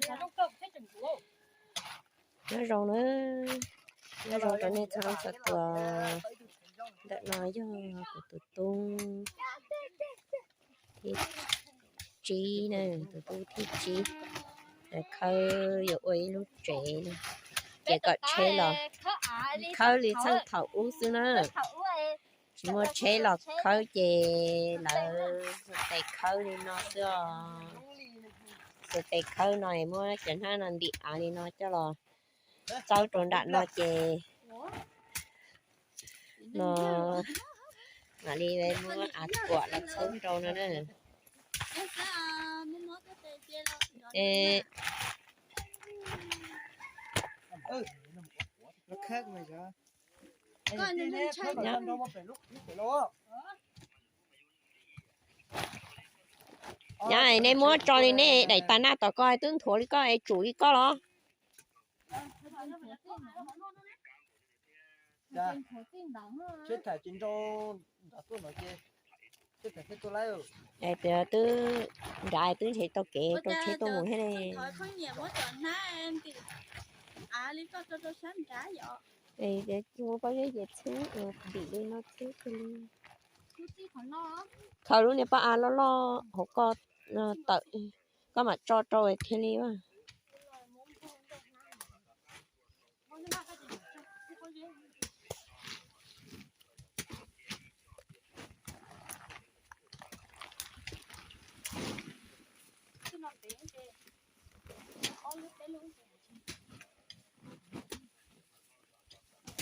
Nyob zoo na, nyob zoo rau nej txhua leej txhua tus. Ntawm no yog kuv tus tub thib tsib na, tus tub thib tsib. Lawv khawb yuav ua ib lub tsev na, ces kom tsheb los, khawb li txheej thaum ub xwb na. Tsis muaj tsheb los khawb ces lawv xuas tes khawb li no xwb os. Xuas tes khawb no es muab cov hnab no ntim av li no coj los txawb rau nram no ces no mam li muab av tuam los txhawb rau no na. Nyob nej muab tso li nej daim tas naj tom ko twb nthuav li koj es tsum li koj los. Twb nrad twb nrhiav tau kev rau tsheb tuaj mus thiab ne. Muab pob zeb ces txhub ntim li no txhub kiag li. Khaws lub niag pob av loj loj hauv ko tawm, koj mam tso rau thiaj li as.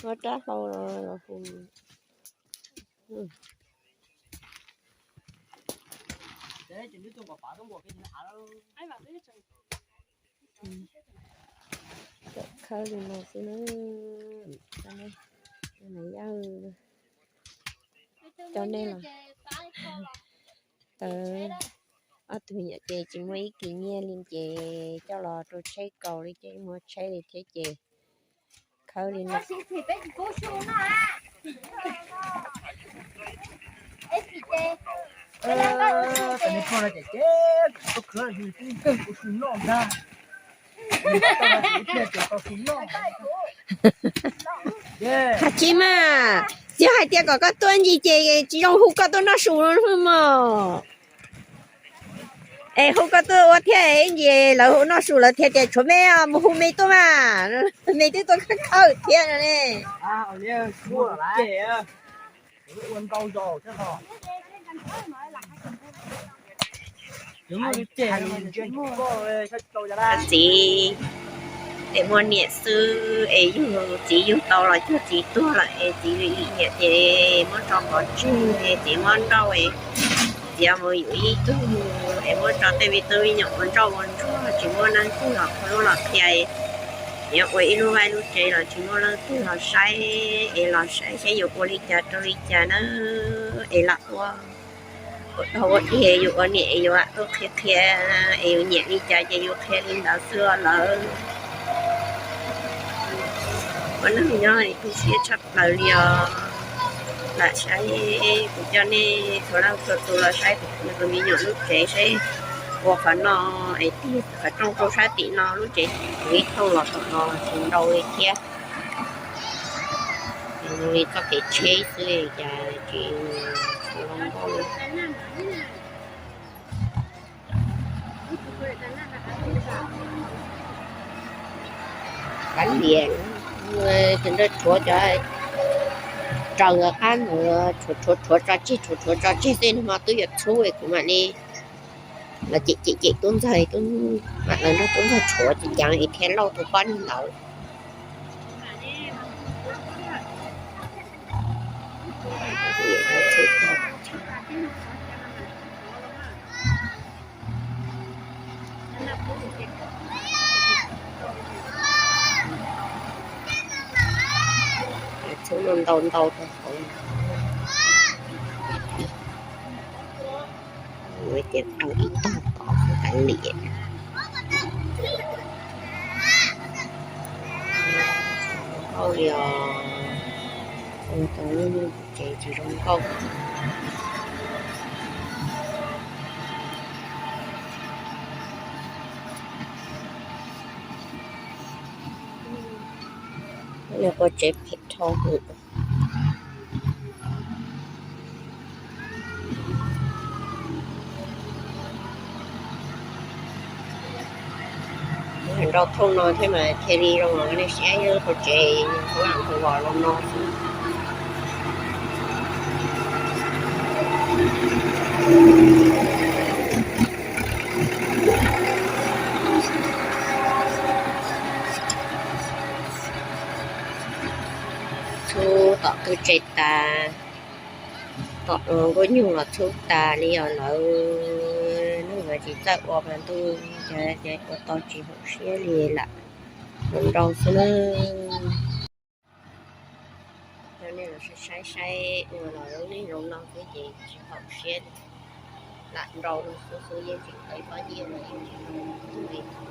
Muab rab hlau los hu. Khawb li no xwb na. Yawg, cov nej los tawv, ob tug me nyuam ces tsis muaj ib kis nyiaj li ces coj los rau tsheb kaus li ces muaj tsheb li thiab ces khawb li no. Hais tsis mas, yog hais tias kom koj tuaj ncig ces tsis zoo hu koj tuaj noj su mog. Es hu koj tuaj ua thiab ib ntsis lawv hu noj su lawv thiaj tias tshuav me os, mus hu me tuaj mas, me twb tuaj khawb thiab no ne. Txiv es muaj niam xwb es yug txiv yug tau los cuag txiv tuag lawm es txiv li niam ces muab tso pov tseg es txiv muab nrauj es txiv mus yuav ib tug es muab tso tej me tub me nyuam ua nrauj ua ntsuag tsis muaj leej twg los qhia lub los qhia es ua ib lub vaj lub tsev los tsis muaj leej twg los saib es los saib saib yuav ua li cas rau li cas na es lam ua ua dog ua dig es yus ua niam es yuav lam tuaj qhia qhia es yus nyiam li cas ces yus qhia li ntawd xwb os lawm. Ua neeg nyob tu siab tshaj plaws li os. Lam saib kuv coj nej txhua leej txhua tus los saib kuv tus me nyuam lub tsev seb ua qhov no es tig qhov rooj rau sab tim no lub tsev kuv ib thooj los tom no tsis ntau li thiab. Li txoj kev tsheb xwb cas tsis tshua zoo nkauj li. Qab lias, tus nrog tshuav cov raws qab mus, tshuav tshuav tso tseg, tshuav tshuav tso tseg xwb, nag hmo twb yuav txhub kuv mam li los cem cem cem tub ntxawg, mam los nrog tub ntxawg tshuav ces ceev es thiaj lauj tus pob niag ntawd. Txhub no ntau ntau rau hauv. Ces tau ib tog tod xwb kav liam. Hauj li os, ua tau lub tsev tsis zoo nkauj. Nyob qhov tsev phem dhau hwv. Nrau thooj no thiab mas thiaj li zoo os, nej saib qhov tsev, qhov lam qhov vos los no xwb. Txhub tom tub tsev tas, tom nkauj nyuj los txhub tas li os lawm. Hnub no tsis txawj ua mas ntuj ces ua tau tsis haum siab li lam nrau xwb na. Coj nej los saib saib ua los lub neej zoo no xwb ces tsis haum siab li. Lam nrau no xwb xwb, yeej tsis tau pob nyiaj los yeej tsis tau li.